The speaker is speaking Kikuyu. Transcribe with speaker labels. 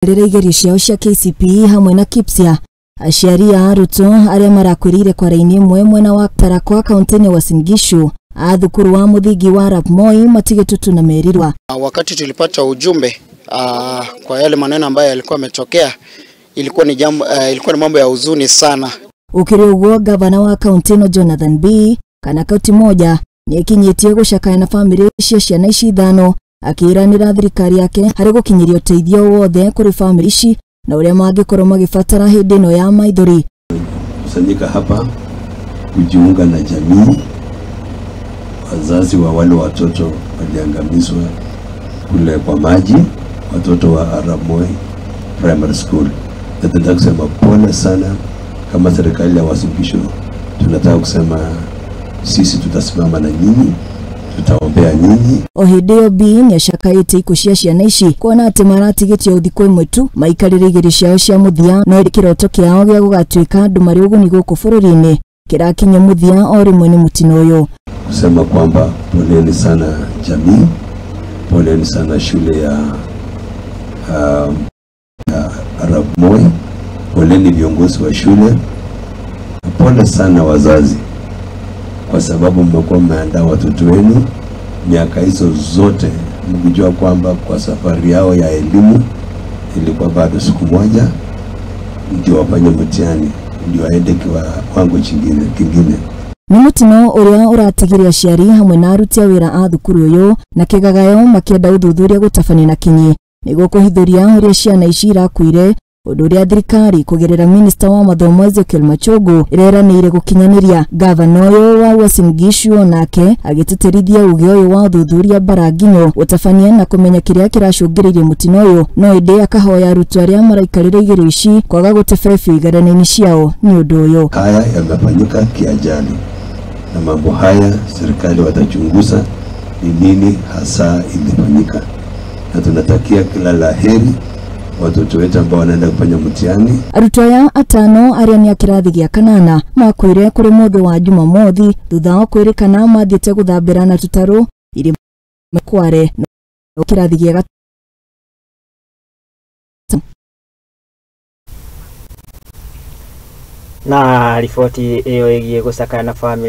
Speaker 1: Rĩrĩa igerio ciao cia KCPE hamwe na KIPSEA, aciari a arutwo arĩa marakwĩrĩire kwara-inĩ ĩmwe mwena wa Tarakwa kaunti-inĩ ya Uasin Gishu a thukuru wa mũthingi wa Arap Moi matigĩtwo tu na merirwa.
Speaker 2: Wakati tulipata ujumbe kwa yale maneno ambayo yalikuwa yametokea, ilikuwa ni jambo, ilikuwa ni mambo ya huzuni sana.
Speaker 1: Ukiri uguo, gavana wa kaunti ĩno Jonathan B kana kaunti moja nĩekinyĩtie gũcakaya na bamĩrĩ cia ciana ici ithano, akĩĩranĩra thirikari yake harĩ gũkinyĩria ũteithio wothe kũrĩ bamĩrĩ ici na ũrĩa mangĩkorwo magĩbatara hĩndĩ ĩno ya maithori.
Speaker 3: Kusanyika hapa kujiunga na jamii, wazazi wa wale watoto waliangamizwa kule kwa maji, watoto wa Arap Moi Primary School. Na tunataka kusema pole sana kama serikali ya Uasin Gishu, tunataka kusema sisi tutasimama na nyinyi, tutaombea nyinyi.
Speaker 1: O hĩndĩ ĩyo B nĩacakaĩte ikuũ cia ciana ici kuona atĩ maratigĩtio thikũ ĩmwe tu maikarĩre igerio ciao cia mũthia, no ĩndĩ kĩroto kĩao gĩa gũgatuĩka andũ marĩ ũguni gũkũ bũrũri-inĩ kĩrakinya mũthia o rĩmwe nĩ mũtino ũyũ.
Speaker 3: Kusema kwamba poleni sana jamii, poleni sana shule ya Arap Moi, poleni viongozi wa shule, pole sana wazazi, kwa sababu mmekuwa mmeandaa watoto wenu miaka hizo zote mkijua kwamba kwa safari yao ya elimu ilikuwa bado siku moja ndio wafanye mtihani, ndio waende kiwango kingine.
Speaker 1: Nĩ mũtino ũrĩa ũratigire aciari hamwe na aruti a wĩra a thukuru ũyũ na kĩgagayo makĩenda ũthuthuria gũtabania na kinyi nĩguo kũhithũria ũrĩa ciana ici irakuire, ũndũ ũrĩa thirikari kũgerera minista wa mathomo Ezekiel Machogu ĩreranĩire gũkinyanĩria. Gavana ũyũ wa Uasin Gishu onake agĩtĩtĩrithia uge ũyũ wa ũthuthuria mbaranginyo gũtabania na kũmenya kĩrĩa kĩracũngĩrĩirie mũtino ũyũ, no ĩndĩ akahoya arutwo arĩa maraikarĩra igerio ici kwaga gũtebebio igeranio-inĩ ciao nĩ ũndũ ũyũ.
Speaker 3: Haya yamefanyika kiajali na mambo haya serikali watachunguza ni nini hasa ilifanyika, na tunatakia kila la heri watoto wetu ambao wanaenda kufanya mtihani.
Speaker 1: Arutwo aya atano arĩa nĩ a kĩrathi gĩa kanana makuire kũrĩ mũthĩ wa Jumamothi thutha wa kwĩrĩkana mathiĩte gũthambĩra na tũtarũ irima Kware no kĩrathi gĩa
Speaker 4: Na riboti ĩyo ĩgiĩ gũcakaya na bamĩrĩ.